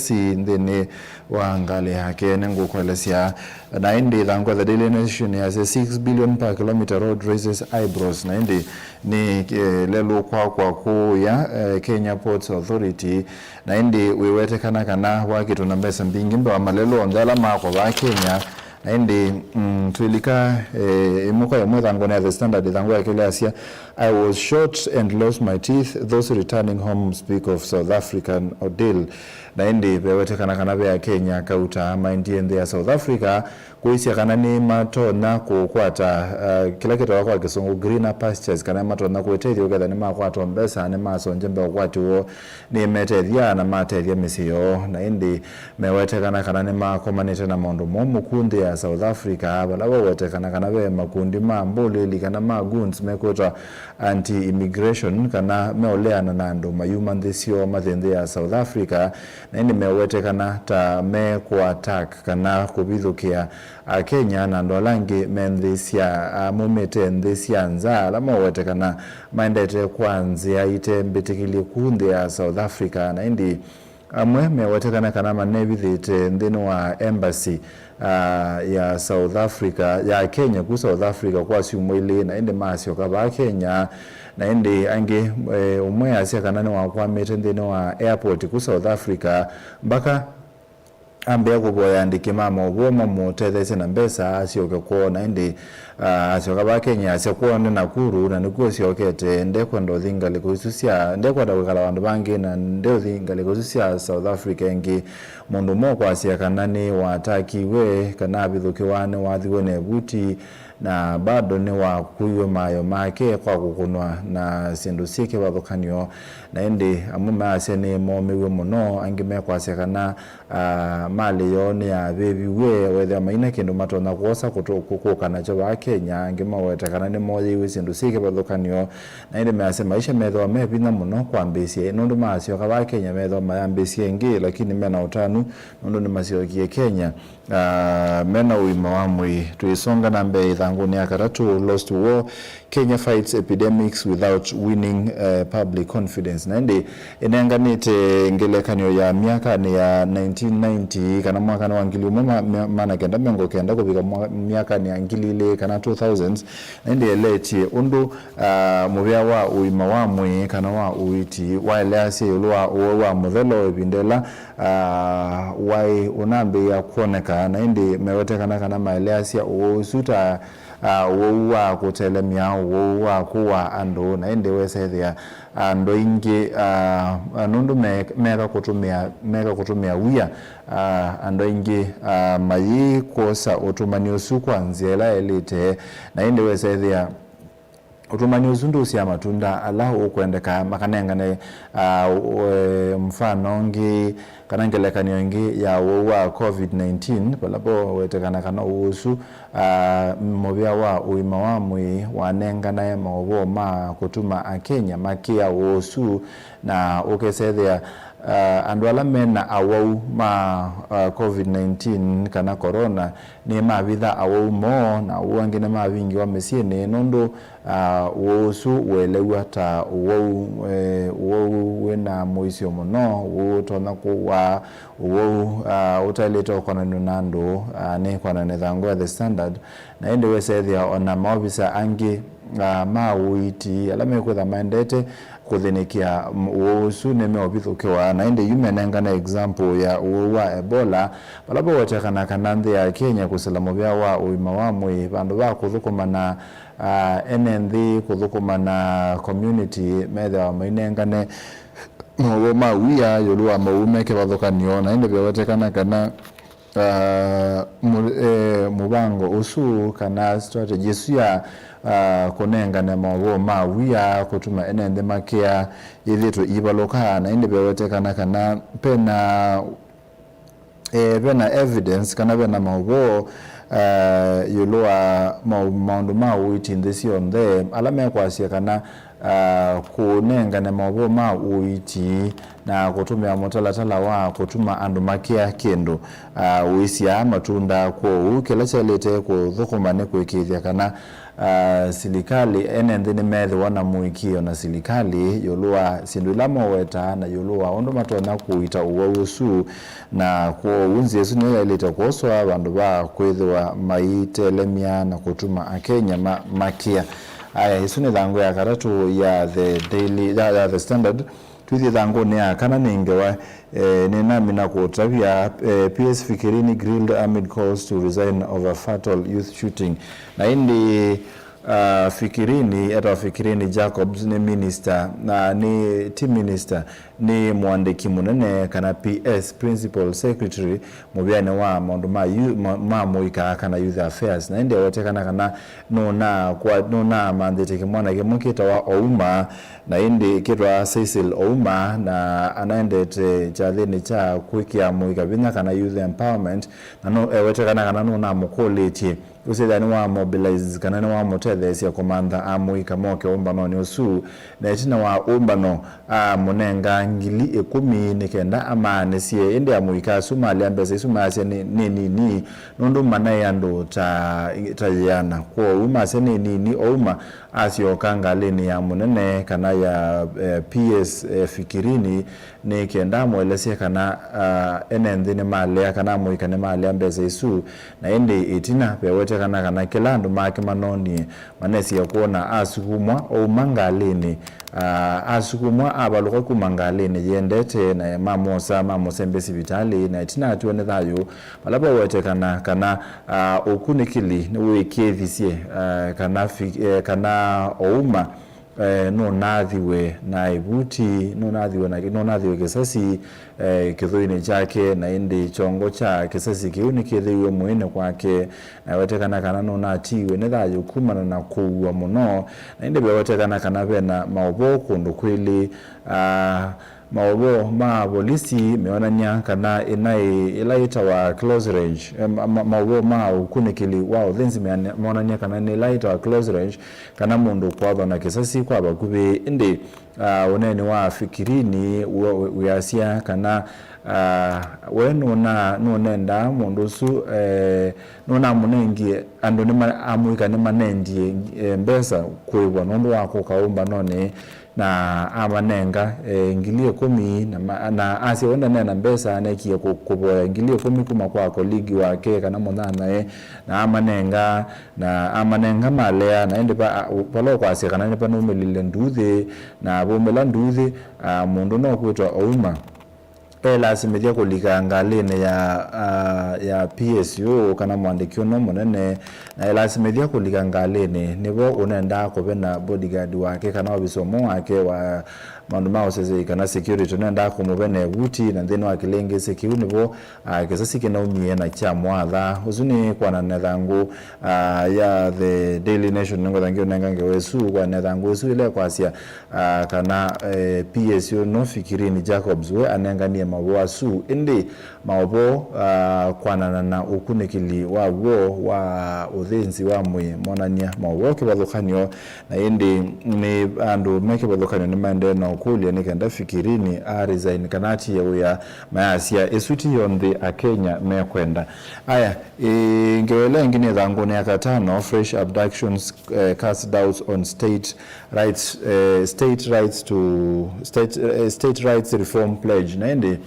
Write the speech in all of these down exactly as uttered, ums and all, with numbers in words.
si nthĩnĩ wa ngalĩ yake. Nĩngũkũelesya. Na ĩndĩ ĩthangũ ya The Daily Nation yasya, "Six billion per kilometer road raises eyebrows." Na ĩndĩ nĩ, eh, lelũ kwa kwa kũya, eh, Kenya Ports Authority. Na ĩndĩ wĩwetekana kana wakĩtwe na mbesa mbingĩ mbee wa malelũ onthe ala makwa vaa Kenya. Na ĩndĩ, mm, twĩlika, eh, ĩmwe kwa ĩmwe ĩthangũnĩ ya The Standard, ĩthangũ ya kelĩ yasya, "I was shot and lost my teeth. Those returning home speak of South African ordeal." Na ĩndĩ vewetekana kana ve Akenya kauta maendie nthĩ ya South Africa kũisya kana nĩ matonya kũkwata, uh, kĩla kĩtawa kwa Kĩsũngũ greener pastures, kana matonya kwĩtethya ũketha nĩ makwatwa mbesa, nĩ masonje mbee ũkwati woo, nĩ metethya na matethya mĩsyĩ yoo. Na ĩndĩ mewetekana kana nĩ makomanĩte na maũndũ momũ ku nthĩ ya South Africa, vala vawetekana kana ve makundi ma mbũlĩli kana ma goons mekwĩtwa anti-immigration, kana meũleana na andũ mayuma nthĩ syoo mathi nthĩ ya South Africa, na ĩndĩ mewetekana ta me kũ-attack kana kũvithũkĩa Akenya na andũ ala angĩ me nthĩ sya, a, maumĩte nthĩ sya nza, ala mawetekana maendete kwa nzĩa ite mbĩtĩkĩlye ku nthĩ ya South Africa, na ĩndĩ amwe mewetekana kana manevithĩte nthĩnĩ wa embassy, ah, ya South Africa, ya Kenya ku South Africa kwa syumwa ilĩ, na ĩndĩ masyoka vaa Kenya, na ĩndĩ angĩ, eh, ũmwe asya kana nĩwakwamĩte nthĩnĩ wa airport ku South Africa, mbaka ambĩa kũvoya andĩki ma maũvoo mamũtetheesye na mbesa asyoke kwoo, na ĩndĩ, ah, asyoka vaa Kenya asya kwoo nĩ Nakuru, na nĩkw'o ũsyokete, ndekwenda ũthi ngalĩko isu sya, ndekwenda kwĩkala vandũ vangĩ, na ndeũthi ngalĩko isu sya South Africa ĩngĩ. Mũndũ ũmwe ũkwasya kana nĩwatakiwe, kana avithũkĩwa, nĩwathiwe na ĩvuti, na bado nĩwakuiwe mayo make kwa kũkũnwa na syĩndũ syĩ kĩvathũkany'o. Na ĩndĩ amwe maasya nĩmomĩw'e mũno, angĩ mekwasya kana, ah, malĩ yoo nĩyavĩviw'e, wethĩa maina kĩndũ matonya kwosa kũtũ-, kũ-, kũka nakyo vaa Kenya, angĩ maweta kana nĩmoyĩiwe syĩndũ syĩ kĩvathũkany'o. Na ĩndĩ measya maisha methĩwa me vinya mũno kwambĩĩsya, nũndũ maasyoka vaa Kenya methĩwa mayambĩĩsye ĩngĩ, lakini mena ũtanu nũndũ nĩmasyokie Kenya, ah, mena ũima wa mwĩĩ. Twĩsonga na mbee ĩthangũnĩ ya katatũ, Lost War, Kenya fights epidemics without winning, eh, public confidence. Na ĩndĩ ĩnenganĩte ngelekany'o ya myakanĩ ya nineteen ninety kana mwakanĩ wa ngili ĩmwe ma-, ma-, maana kenda mĩongo kenda kũvika mwa-, myakanĩ ya ngili ilĩ kana two thousands, na ĩndĩ ĩeleetye ũndũ, ah, mũvĩa wa ũima wa mwĩĩ kana wa ũiiti waeleasya ĩũlũ wa ũwau wa mũthelo ĩvinda ĩla, ah, waĩ ũnambĩĩa kwoneka, na ĩndĩ mewetekana kana maeleasya ũwau ũsu ta, ah, ũwau wa kũtelemya, ũwau wa kũaa andũ, na ĩndĩ wesa ĩthĩa andũ aingĩ, ah, nũndũ me-, meka kũtũmĩa, meka kũtũmĩa wia, ah, andũ aingĩ, ah, mayĩkwosa ũtũmani ũsu kwa nzĩa ĩla yaĩlĩte, na ĩndĩ wesa ĩthĩa ũtũmani ũsu ndũsyaa matunda ala ũkwendeka. Makanengane, ah, ũ-, e, mfano ũngĩ kana ngelekany'o ĩngĩ ya ũwau wa covid nineteen, vala vawetekana kana ũwau ũsu, ah, mũvĩa wa ũima wa mwĩĩ wanenganae maũvoo ma kũtuma Akenya makĩa ũwau ũsu, na ũkesethĩa, ah, andũ ala mena awau ma, ah, covid nineteen kana corona nĩmavitha awau moo, na awau angĩ nĩmavingĩwa mĩsyĩnĩ nũndũ, ah, ũwau ũsu ũelew'a ta ũwau, eh, ũwau wĩna mũisyo mũno, ũwau ũtonya kũwaa, ũwau, ah, ũtaĩlĩte ũkonanw'a na andũ, ah, nĩ kwanana ĩthangũ ya The Standard. Na ĩndĩ wĩsethĩa o na maovisa angĩ, ah, ma ũiiti ala mekwĩtha maendete kũthĩnĩkĩa, mm, ũwau ũsu nĩmeũvithũkĩwa, na ĩndĩ yu menengane example ya ũwau wa Ebola, vala vawetekana kana nthĩ ya Kenya kũsila mũvĩa wa ũima wa mwĩĩ vandũ va kũthũkũma na, ah, ene nthĩ, kũthũkũma na community methĩawa mainengane maũvoo ma wia ĩũlũ wa maũu me kĩvathũkany'o, na ĩndĩ vyawetekana kana, ah, mũ-, eh, mũvango ũsu kana strategy ĩsu ya, ah, kũnengane maũvoo ma wia kũtuma ene nthĩ makĩa yĩthĩtwe ĩivalũka, na ĩndĩ vyawetekana kana pena eh, vena evidence kana vena maũvoo, eh, ĩũlũ wa mau-, maũndũ ma ũiiti nthĩ syonthe ala mekwasya kana, ah, kũnengane maũvoo ma ũiiti na kũtũmĩa mũtalatala wa kũtuma andũ makĩa kĩndũ, ah, ũisyaa matunda. Kwoou kĩla kyaĩlĩte kũthũkũma nĩ kũĩkĩĩthya kana Ah, silikalĩ, ene nthĩ nĩmeethĩwa na mũĩkĩĩo na silikalĩ ĩũlũ wa syĩndũ ila mowetaa na ĩũlũ wa ũndũ matonya kũita ũwau ũsu, na kwoou nzĩa ĩsu nĩyo yaĩlĩte kwoswa vandũ va kwĩthĩwa maitelemya na kũtuma Akenya ma, makĩa. Aya, ĩsu nĩ thangũ ya katatũ ya The Daily, ya, ya The Standard. Twĩthĩ thangũnĩ ya kana nĩ ngewa, eh, nĩnamina kũtavya, eh, P S Fikirini grilled amid calls to resign over fatal youth shooting. Na ĩndĩ, ah, Fikirini, etawa Fikirini Jacobs, nĩ minister, na nĩ, ti minister, nĩ mũandĩki mũnene, kana P S, Principal Secretary, mũvĩanĩ wa maũndũ ma yu-, ma, ma mũika kana youth affairs. Na ĩndĩ awetekana kana nũna kwa, nũnamanthĩte kĩmwana kĩmwe kĩtawa Ouma, na ĩndĩ kĩtawa Cecil Ouma, na anaendete kyathĩnĩ kya kwĩkĩa mũika vinya kana youth empowerment, na no ewetekana kana nũnamũkũlĩtye ũsethĩa nĩwa mobilize kana nĩwamũtetheesya kũmantha amũika moke ũmbanonĩ ũsu, na ĩtina wa ũmbano amũnenga ngili ĩkũmi nĩ kenda amaanĩsye. Ĩndĩ amũika asu malea mbesa isu maasya nĩ, nĩ nini, nũndũ manaĩ andũ ta, ta yĩana. Kwoou masya nĩ nini, Ouma asyoka ngalĩnĩ ya mũnene kana ya, eh, P S, eh, Fikirini, nĩ kenda amũelesye kana, ah, ene nthĩ nĩmalea kana amũika nĩmalea mbesa isu. Na ĩndĩ ĩtina, vewetekana kana kĩla andũ make manonie, manesie kwona asukumwa Ouma ngalĩnĩ. Ah, asukumwa avalũka kuma ngalĩnĩ yĩendete, na mamwosa mamũsembya sivitalĩ, na ĩtina atiwa nĩ thayũ, vala vawetekana kana, ah, ũkunĩkĩli nĩwĩkĩĩthisye, ah, kana Fi-, eh, kana Ouma, eh, nũnaathiwe na ĩvuti, nũnaathiwe na, nũnaathiwe kĩsasi, eh, kĩthũinĩ kyake, na ĩndĩ kyongo kya kĩsasi kĩu nĩkĩthĩiwe mwĩĩnĩ kwake, na wetekana kana nũnatiiwe nĩ thayũ kumana na kũua mũno, na ĩndĩ vewetekana kana vena maũvoo kũndũ kwĩlĩ, ah, maũvoo ma volisi meonany'a kana ĩnaĩ ĩla yĩtawa close range, eh, ma-, ma-, maũvoo ma ũkunĩkĩli wa ũthĩnzi meana-, meonany'a kana nĩ ĩla yĩtawa close range, kana mũndũ kwathwa na kĩsasi kwa vakuvĩ. Ĩndĩ, ah, ũneeni wa Fikirini wĩ-, wĩ-, wĩasya kana, ah, we nũna-, nũnendaa mũndũ ũsu, eh, nũnamũnengie andũ nĩma-, amũika nĩmanendie, eh, mbesa kũĩvwa nũndũ wa kũka ũmbanonĩ, na amanenga, eh, ngili ĩkũmi, na ma-, na asya we ndaneena mbesa, anekie kũ-, kũvoya ngili ĩkũmi kuma kwa koligi wake kana mũnyanyae, na amanenga, na amanenga malea, na ĩndĩ va-, a-, vala ũkwasya kana nĩvanumĩlile nduuthĩ, na vaumĩla nduuthĩ, a, mũndũ no kwĩtwa Ouma. Elasimĩthya kũlika ngalĩnĩ ya, ah, ya P S U kana mũandĩki ũno mũnene, na elasimĩthya kũlika ngalĩnĩ, nĩvo ũnendaa kũvena bodyguard wake kana ovisa ũmwe wake wa maũndũ ma ũseseĩ kana security ũnendaa kũmũvena ĩvuti, na nthĩnĩ wa kĩlĩngĩsĩ kĩu nĩvo, ah, kĩsasi kĩnaumie na kyamwatha. Ũsu nĩ kwana na ĩthangũ, ah, ya The Daily Nation, nĩngwenda ngĩũnenga ngewa ĩsu kwana na ĩthangũ ĩsu ĩla ĩkwasya, ah, kana, eh, P S U no Fikirini Jacobs we anenganie maũvoo asu, ĩndĩ maũvoo, ah, kwanana na ũkunĩkĩli wa w'o wa ũthĩnzi wa mwĩĩ monany'a maũvoo kĩvathũkany'o, na ĩndĩ nĩ andũ me kĩvathũkany'o nĩmaendee na ũkũlya nĩ kenda Fikirini a resign kana atie wĩa, mayasya ĩsu ti yo nthĩ Akenya mekwenda. Aya, ĩ, ngewa ĩla ĩngĩ nĩ ĩthangũnĩ ya katano, fresh abductions, eh, cast doubts on state rights, eh, state rights to, state, eh, state rights reform pledge. Na ĩndĩ,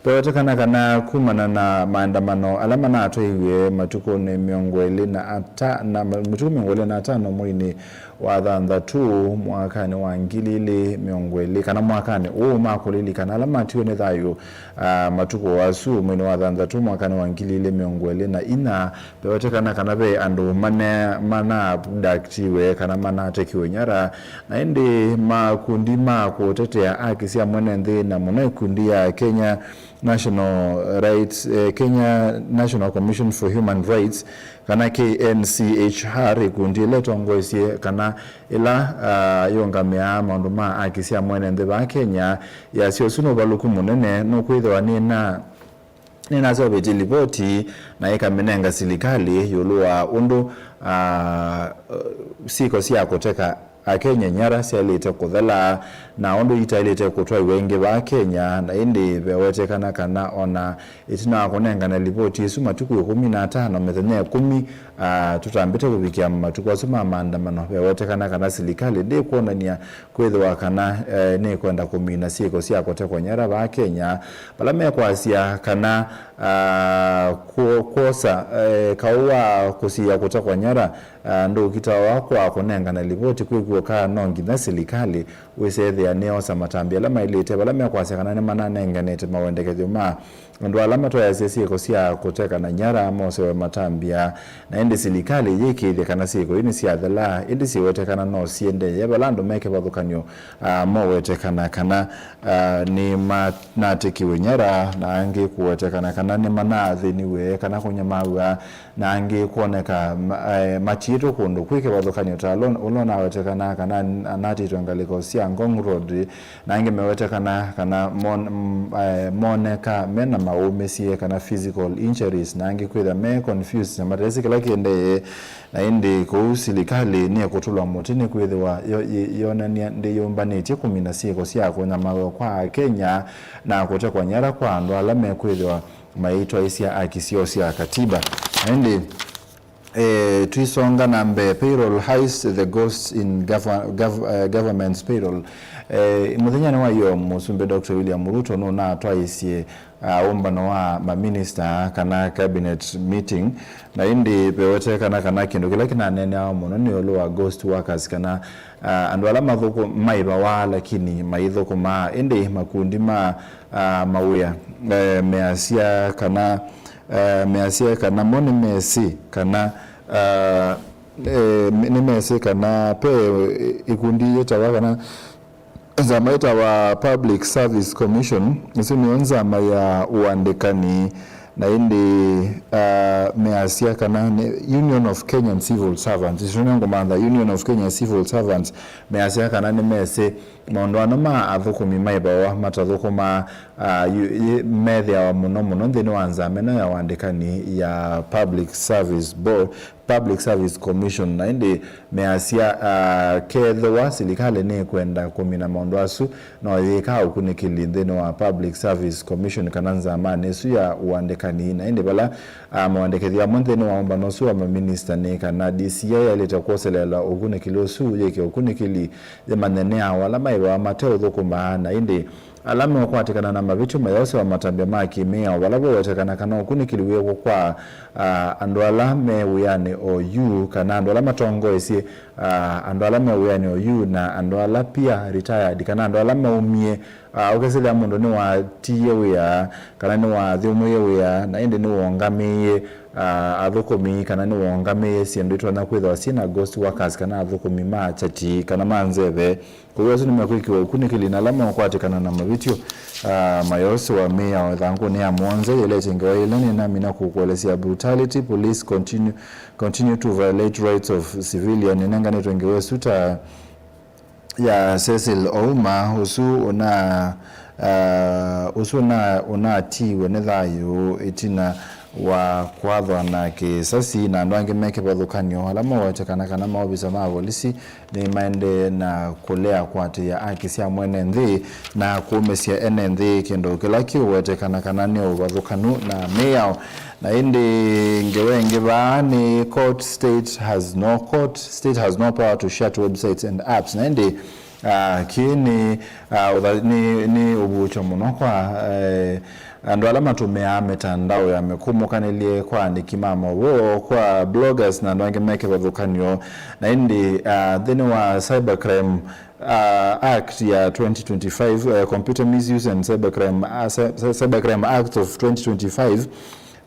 vewetekana kana kumana na maandamano ala manatwaiwe matukũnĩ mĩongo ĩlĩ na ata-, na ma-, matukũ mĩongo ĩlĩ na atano mweinĩ wa thanthatũ mwakanĩ wa ngili ilĩ mĩongo ĩlĩ, kana mwakanĩ ũũ ma kũlilikana ala matiwe nĩ thayũ, ah, matukũ asu mweinĩ wa thanthatũ mwakanĩ wa ngili ilĩ mĩongo ĩlĩ na inya, vewetekana kana ve andũ mane-, mana abductiwe kana manatekiwe nyara, na ĩndĩ makundi ma kũtetea aki sya mwene nthĩ, na mũno ikundi ya Kenya National Rights, eh, Kenya National Commission for Human Rights, kana K N C H R, ikundi ĩla ĩtongoesye kana ĩla, ah, yũngamĩaa maũndũ ma aki sya mwene nthĩ vaa Kenya, yasya ũsu nĩ ũvalũku mũnene, nũkwĩthĩwa nĩna nĩnaseũvĩtye livoti na ĩkamĩnenga silikalĩ ĩũlũ wa ũndũ, ah, syĩko sya kũteka Akenya nyara syaĩlĩte kũthela, na ũndũ itaĩlĩte kũtwaĩwa ĩngĩ vaa Kenya, na ĩndĩ vewetekana kana ona ĩtina wa kũnengane livoti ĩsu matukũ ĩkũmi na atano, mĩthenya ĩkũmi, ah, tũtambĩte kũvikĩa matukũ asu ma maandamano, vewetekana kana silikalĩ ndĩkwonany'a kwĩthĩwa kana, eh, nĩkwenda kũmina syĩko sya kũtekwa nyara vaa Kenya, vala mekwasya kana, ah, kwo-, kwosa, eh, kaũ wa kũsiĩĩa kũtekwa nyara, ah, ndũkitawa kwa kũnengane livoti kwĩkw'o ka no nginya silikalĩ wĩsethĩa nĩyosa matambya ala maĩlĩte vala mekwasya kana nĩmananenganĩte mawendekethyo ma andũ ala matwaĩasya syĩko sya kũtekana nyara mosewe matambya, na ĩndĩ silikalĩ yĩkĩĩthya kana syĩko ii nĩsyathela, ĩndĩ syĩwetekana no siendee vala andũ me kĩvathũkany'o, ah, mowetekana kana, ah, nĩmanatĩkiwe nyara, na angĩ kũwetekana kana nĩmanathĩniwe kana kũnyamaaw'a, na angĩ kwoneka ma-, eh, matiĩtwe kũndũ kwĩ kĩvathũkany'o ta ũla, ũla ũnawetekana kana anatĩtwe ngalĩko sya Ngong Road, na angĩ mewetekana kana mon-, m-, eh, moneka mena maũmĩsye kana physical injuries, na angĩ kwĩthĩa me confused na matesĩ kĩla kĩendee, na ĩndĩ kũu silikalĩ nĩkũtũlwa mũtĩ nĩkwĩthĩwa yo-, yĩ-, yonany'a ndĩyũmbanĩtye kũmina syĩko sya kũnyamaaw'a kwa Akenya na kũtekwa nyara kwa andũ ala mekwĩthĩwa maitwaĩsya aki syoo sya katiba. Na ĩndĩ, eh, twisonga na mbee, payroll heist, the ghost in gov-, gov-, eh, government's payroll. Eh, mũthenyanĩ wa ĩyoo, Mũsumbĩ Doctor William Ruto nũnatwaĩsye, ah, ũmbano wa maminista kana cabinet meeting, na ĩndĩ vewetekana kana kĩndũ kĩla kĩnaneeneawa mũno nĩ ĩũlũ wa ghost workers kana, ah, andũ ala mathũkũ-, maĩvawa lakini maithũkũmaa, ĩndĩ makundi ma, ah, mawĩa, eh, measya kana, eh, measya kana mo nĩmesĩ kana, ah, eh, nĩmesĩ kana ve ikundi yĩtawa kana nzama yĩtawa Public Service Commission. Ĩsu nĩyo nzama ya ũandĩkani, na ĩndĩ, ah, measya kana nĩ Union of Kenyan Civil Servants. Ĩsu nĩyo ngũmantha, Union of Kenyan Civil Servants, measya kana nĩmesĩ maũndũ ano ma athũkũmi maĩvawa matathũkũmaa, ah, yu-, yĩ-, methĩawa mũno mũno nthĩnĩ wa nzama ĩno ya ũandĩkani ya Public Service Board, Public Service Commission, na ĩndĩ measya, ah, kethĩwa silikalĩ nĩkwenda kũmina maũndũ asu, no yĩka ũkunĩkĩli nthĩnĩ wa Public Service Commission kana nzamanĩ ĩsu ya ũandĩkani. Na ĩndĩ vala, ah, mawandĩkĩthyo amwe nthĩnĩ wa ũmbano ũsu wa maminista nĩ kana D C I yaĩlĩte kwoseleela ũkunĩkĩli ũsu, yĩke ũkunĩkĩli, yĩmanye nĩ aũ ala maĩvawa mateũthũkũma, na ĩndĩ ala meũkwatĩkana na mavĩtyo mayosewa matambya ma kĩmĩao, vala vowetekana kana ũkunĩkĩli wĩkwe kwa, ah, andũ ala me wĩanĩ oyu, kana andũ ala matongoesye, ah, andũ ala me wĩanĩ oyu, na andũ ala pia retired, kana andũ ala maumie, ah, ũkesĩlya mũndũ nĩwatiie wĩa, kana nĩwathyũmũie wĩa, na ĩndĩ nĩwongamĩie, ah, athũkũmi, kana nĩwongamĩie syĩndũ itonya kwĩthĩwa syĩ na ghost workers, kana athũkũmi ma chati, kana ma nzeve. Kwoou asu nĩmekwĩkĩwa ũkunĩkĩli, na ala meũkwatĩkana na mavĩtyo, ah, mayosewa mĩao ĩthangũnĩ ya mũonza. Yĩletye ngewa ĩla nĩnamina kũkũelesya brutality, police continue, continue to violate rights of civilian. Nĩnenganĩtwe ngewa ĩsu ta ya Cecil Ouma, ũsu ũna, ah, ũsu ũna, ũnatiiwe nĩ thayũ ĩtina wa kwathwa na kĩsasi na andũ angĩ me kĩvathũkany'o, ala mawetekana kana maovisa ma volisi nĩmaendee na kũlea kũatĩĩa aki sya mwene nthĩ na kũũmĩsya ene nthĩ, kĩndũ kĩla kĩũwetekana kana nĩ ũvathũkanu na mĩao. Na ĩndĩ ngewa ĩngĩ vaa nĩ court, state has no court, state has no power to shut websites and apps. Na ĩndĩ, ah, kĩĩ nĩ, ah, ũtha-, nĩ, nĩ ũvuũkyo mũno kwa, eh, andũ ala matũmĩaa mĩtandao ya mĩkũmũkanĩlye, kwa aandĩki ma maũvoo, kwa bloggers na andũ angĩ me kĩvathũkany'o. Na ĩndĩ, ah, nthĩnĩ wa Cybercrime, ah, Act ya twenty twenty-five, eh, Computer Misuse and Cybercrime, ah, Cy-, Cy-, Cybercrime Act of twenty twenty-five,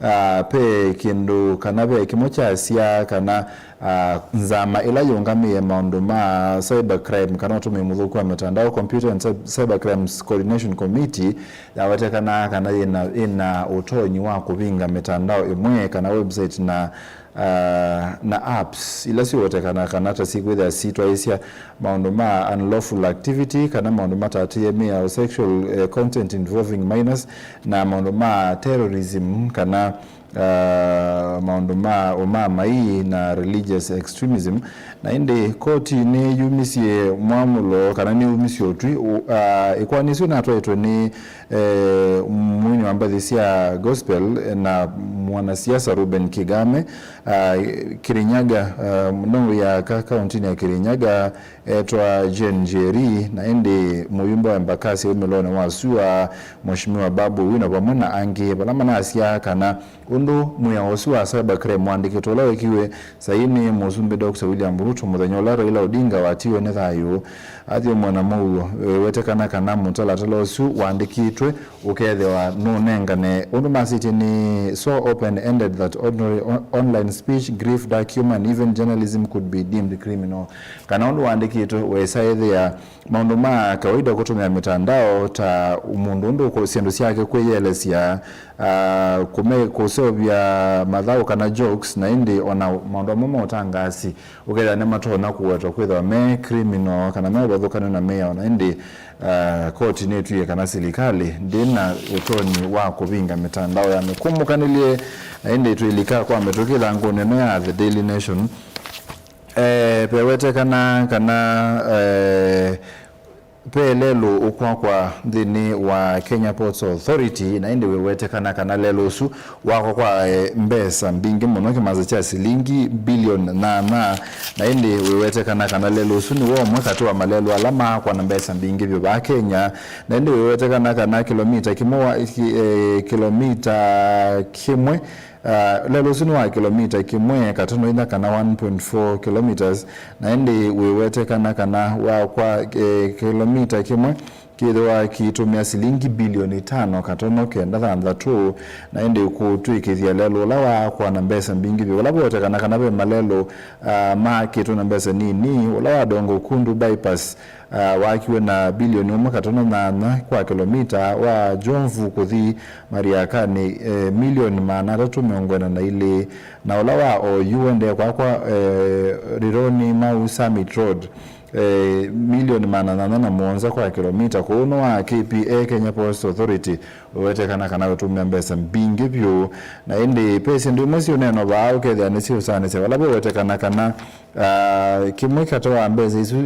ah, ve kĩndũ kana ve kĩmwe kyasya kana, ah, nzama ĩla yũngamĩe maũndũ ma cybercrime kana ũtũmĩi mũthũku wa mĩtandao, Computer and Cyber-, Cybercrimes Coordination Committee, yawetekana kana yĩna, ĩna ũtonyi wa kũvinga mĩtandao ĩmwe kana website na, ah, na apps ila siwetekana kana ta sikwĩthĩa sitwaĩsya maũndũ ma unlawful activity kana maũndũ matatĩĩe mĩao, sexual, eh, content involving minors, na maũndũ ma terrorism kana, ah, maũndũ ma ũmamai na religious extremism. Na ĩndĩ koti nĩyumisye mwamũlo kana nĩyumisye ũtwi ũ-, a, ĩkoani ĩsu natwaĩtwe nĩ, eh, mũini wa mbathi sya gospel na mwanasiasa Reuben Kigame, a, Kirinyaga, a, nũndũ ya ka kaũntĩnĩ ya Kirinyaga etwa Jane Njeri, na ĩndĩ mũyumbe wa Embakasi umĩlonĩ wa sua, Mheshimiwa Babu Owino, vamwe na angĩ vala manasya kana ũndũ mwĩao ũsu wa cybercrime waandĩkĩtwe ũla wekiwe saini nĩ Mũsumbĩ Doctor William Ruto mũthenya ũla Raila Odinga watiwe nĩ thayũ athyũmũe na mũuo, wĩwetekana kana mũtalatala ũsu waandĩkĩtwe ũkethĩwa nũnengane ũndũ masĩtye nĩ so open-ended that ordinary on-, online speech, grief, dark humor, and even journalism could be deemed criminal, kana ũndũ waandĩkĩtwe wesaĩthĩa maũndũ ma kawaida kũtũmĩa mĩtandao ta mũndũ ũndũ kũ-, syĩndũ syake kwĩyĩelesya, ah, kũme-, kũseũvya mathaũ kana jokes, na ĩndĩ ona maũndũ amwe ma ũtangaasi ũkethĩa nĩmatonya kũwetwa kwĩthĩwa me criminal kana me ũvathũkany'o na mĩao, na ĩndĩ, ah, koti nĩtwie kana silikalĩ ndĩna ũtonyi wa kũvinga mĩtandao ya mĩkũmũkanĩlye, na ĩndĩ twĩlika kwa mĩtũkĩ ĩthangũnĩ ĩno ya The Daily Nation. Eh, vewetekana kana, eh, ve lelũ ũkwakwa nthĩnĩ wa Kenya Ports Authority, na ĩndĩ wĩwetekana kana lelũ ũsu wakwa kwa, eh, mbesa mbingĩ mũno, kĩmanza kya silingi bilioni nyanya, na ĩndĩ wĩwetekana kana lelũ ũsu nĩwo ũmwe katĩ wa malelũ ala maakwa na mbesa mbingĩ vyũ vaa Kenya, na ĩndĩ wĩwetekana kana kĩlomita kĩmwe wa, ki-, eh, kĩlomita kĩmwe Ah, lelũ ũsu nĩ wa kĩlomita kĩmwe katono inya kana one point four kilometres, na ĩndĩ wĩwetekana kana wakwa, eh, kĩlomita kĩmwe kĩthĩwa kĩitũmĩa silingi bilioni itano katono kenda thanthatũ, na ĩndĩ kũtw'ĩkĩthya lelũ ũla wakwa na mbesa mbingĩ vyũ. Vala vewetekana kana ve malelũ, ah, maakĩtwe na mbesa nini, ũla wa Dongo Kundu bypass, ah, waakiwe na bilioni ũmwe katono nyanya kwa kĩlomita, wa Jomvu kũthi Mariakanĩ, eh, milioni maana atatũ mĩongo ĩna na ilĩ, na ũla wa oyu ũendee kwakwa, eh, Rironi Mau Summit Road, eh, milioni maana nyanya na mũonza kwa kĩlomita. Kwoou nĩ wa K P A, Kenya Ports Authority, ũwetekana kana ũtũmĩa mbesa mbingĩ vyũ, na ĩndĩ ve syĩndũ imwe syĩũneenwa vaa ũkethĩa nĩsyĩũsanĩsya vala vewetekana kana, ah, kĩmwe katĩ wa mbesa isu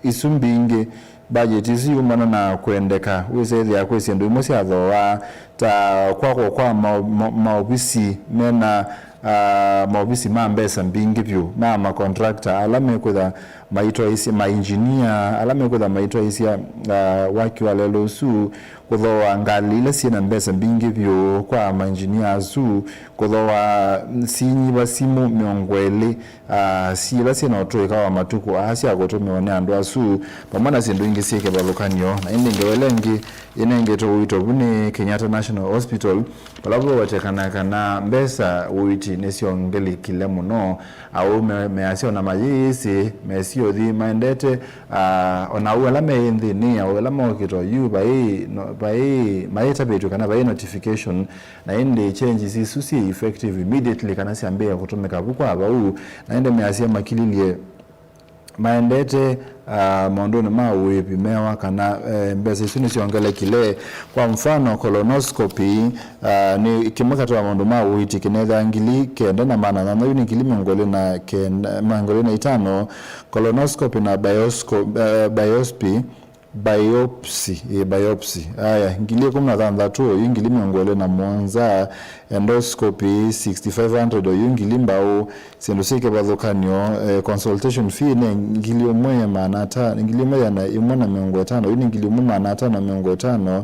isu mbingĩ, mbajeti isu yumana na kũendeka. Wĩsethĩa kwĩ syĩndũ imwe sya thooa, ta kwakwa kwa ma-, ma-, maovisi mena, ah, maovisi ma mbesa mbingĩ vyũ ma makontrakta ala mekwĩtha maitwaĩsya, mainjinia ala mekwĩtha maitwaĩsya, ah, waki wa lelũ ũsu, kũthooa ngalĩ ila syĩ na mbesa mbingĩ vyũ kwa mainjinia asu, kũthooa sinyiva simũ mĩongo ĩlĩ, ah, syĩ ila syĩ na ũtũĩka wa matukũ aa sya kũtũmĩwa nĩ andũ asu, vamwe na syĩndũ ingĩ syĩ kĩvathũkany'o. Na ĩndĩ ngewa ĩla ĩngĩ ĩnengetwe ũito vu nĩ Kenyatta National Hospital, vala vũwetekana kana mbesa ũiiti nĩsyongelekile mũno. Aũme measya ona mayĩĩsĩ, mesyothi maendete, ah, ona au ala meĩ nthĩnĩ, au ala mokĩte oyu, vai no-, vai, mayĩtavĩtw'e kana vai notification, na ĩndĩ changes isu syĩ effective immediately kana syambĩĩa kũtũmĩka vu kwa vau, na ĩndĩ measya makililye maendete, ah, maũndũnĩ ma ũĩvi mewa kana, eh, mbesa isu nĩsyongelekile. Kwa mfano, colonoscopy, ah, nĩ kĩmwe katĩ wa maũndũ ma ũiiti kĩnethaa ngili kenda na maana nyanya, yu nĩ ngili mĩongo ĩlĩ na kenda, mĩongo ĩlĩ na itano, colonoscopy na biosco-, eh, biopsy, biopsy, ĩ, biopsy. Aya, ngili ĩkũmi na thanthatũ, oyu ngili mĩongo ĩlĩ na mũonza, endoscopy, sixty-five hundred, oyu ngili mbaũ, syĩndũ syĩ kĩvathũkany'o, eh, consultation fee nĩ ngili ĩmwe maana atano, ngili ĩmwe ĩana ĩmwe na mĩongo ĩtano, oyu nĩ ngili ĩmwe maana atano mĩongo ĩtano.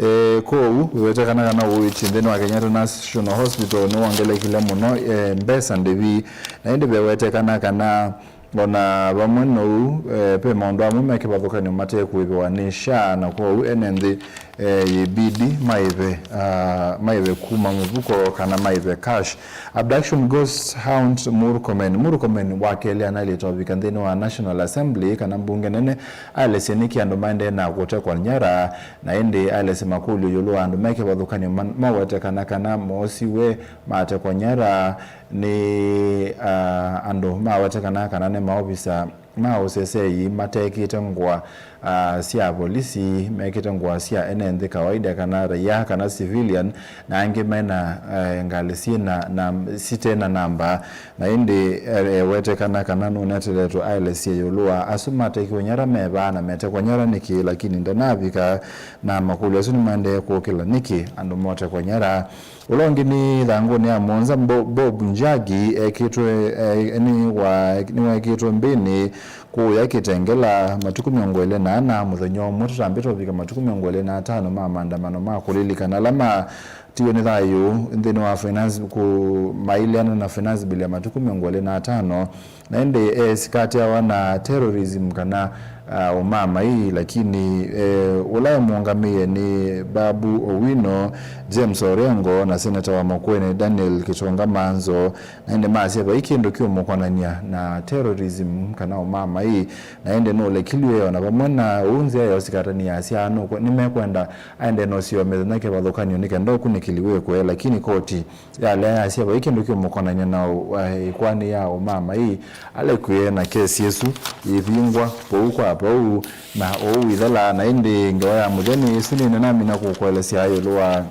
Eh, kwoou, wĩwetekana kana ũiiti nthĩnĩ wa Kenyatta National Hospital nĩwongelekile mũno, eh, mbesa ndĩvi, na ĩndĩ vewetekana kana O na vamwe na ũu, eh, ve maũndũ amwe me kĩvathũkany'o mate kũĩvĩwa nĩ SHA, na kwoou ene nthĩ, eh, yĩbidi maĩve, ah, maĩve kuma mũvuko kana maĩve cash. Abduction ghost hunt Murkomen. Murkomen wa kelĩ anaĩlĩte ovika nthĩnĩ wa National Assembly kana mbunge nene, aelesye nĩkĩ andũ maendee na kũtekwa nyara, na ĩndĩ aelesye makũlyo ĩũlũ wa andũ me kĩvathũkany'o man-, mawetekana kana moosiwe, matekwa nyara, nĩ, ah, andũ mawetekana kana nĩ maovisa ma ũsesei matekĩte ngũa, ah, sya volisi, mekĩte ngũa sya ene nthĩ kawaida kana raia kana civilian, na angĩ mena, eh, ngalĩ syĩna na sitena namba. Na ĩndĩ, eh, ewetekana kana nũneteletwe aelesye ĩũlũ wa asu matekiwe nyara me vaa na metekwa nyara nĩkĩ, lakini ndanavika na makũlyo asu nĩmaendee kũkĩla nĩkĩ andũ motekwa nyara. Ũla ũngĩ nĩ ĩthangũnĩ ya mũonza, Bo-, Bob Njagi ekĩtwe, eh, nĩ wa-, nĩwekĩtwe mbĩnĩ kũũya Kĩtengela matukũ mĩongo ĩlĩ na ana, mũthenya ũmwe tũtambĩte ũvika matukũ mĩongo ĩlĩ na atano ma maandamano ma kũlilikana ala matiwe nĩ thayũ nthĩnĩ wa finance, kũ-, maileana na finance bill ya matukũ mĩongo ĩlĩ na atano. Na ĩndĩ esikatĩawa na terrorism kana, ah, ũmamai, lakini, eh, ũla emũngamĩe nĩ Babu Owino, James Orengo na seneta wa Makueni Daniel Kitonga Manzo. Na ĩndĩ masya vai kĩndũ kĩũmũkonany'a na terrorism kana ũmamai, na ĩndĩ nũlekilw'e. O na vamwe na ũu, nzĩa ya ũsikatani yasya nũkwe-, nĩmekwenda aende na ũseo mĩthenya kĩvathũkany'o nĩ kenda ũkunĩkĩli wĩkwe, lakini koti yalea yasya vai kĩndũ kĩũmũkonany'a na ũ-, eh, ĩkoani ya ũmamai, alekwe na kesi ĩsu yĩvingwa vau kwa vau na ũu wĩthela. Na ĩndĩ ngewa ya mũthenya ĩsu nĩnamina kũkũelesya ĩũlũ wa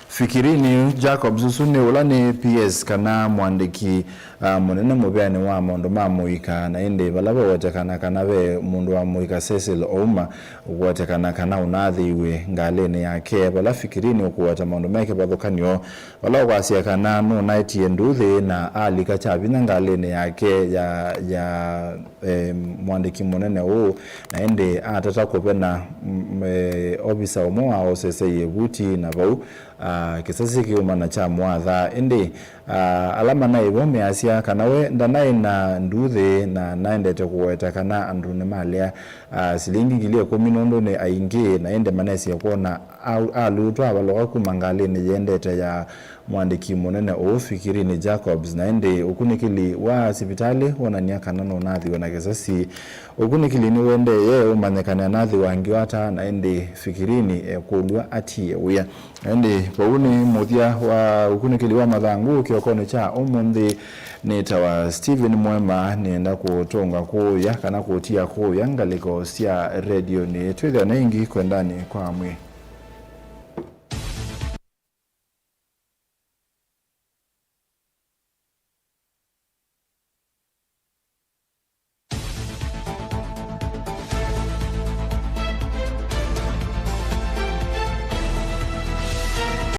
Fikirini Jacobs. Ũsu nĩ ũla nĩ P S kana mwandĩki, ah, mũnene mũvĩanĩ wa maũndũ ma mũika, na ĩndĩ vala vewetekana kana ve mũndũ wa mũika Cecil Ouma ũkũwetekana kana ũnaathĩiwe ngalĩnĩ yake, vala Fikirini ũkũweta maũndũ me kĩvathũkany'o, vala ũkwasya kana nũnaetie nduthĩ na alika kya vinya ngalĩnĩ yake ya, ya, eh, mwandĩki mũnene ũũ, na ĩndĩ atata kũvena, mm, eh, ovisa ũmwe wa O S S A ĩvuti, na vau, ah, kĩsasi kĩuma na kyamwatha. Ĩndĩ, ah, ala manaĩ vo measya kana we ndanaĩ na nduthĩ na naendete kũweta kana andũ nĩmalea, ah, silingi ngili ĩkũmi nũndũ nĩ aingĩ, na ĩndĩ manesie kwona a-, alutwa avalũka kuma ngalĩnĩ yĩendete ya mwandĩki mũnene ũũ Fikirini Jacobs. Na ĩndĩ ũkunĩkĩli wa sivitalĩ wonany'a kana nũnathiwe na kĩsasi. Ũkunĩkĩli nĩwendee ũmanyĩkane anathiwa ngiwa ata, na ĩndĩ Fikirini ekũlw'a atie wĩa. Na ĩndĩ vau nĩ mũthya wa ũkunĩkĩli wa mathangũ kĩokonĩ kya ũmũnthĩ. Nĩtawa Stephen Mwema, nĩenda kũtũnga kũũya kana kũtia kũũya ngalĩko sya redionĩ. Twĩthĩane ĩngĩ kwendanĩ kwa mwĩ.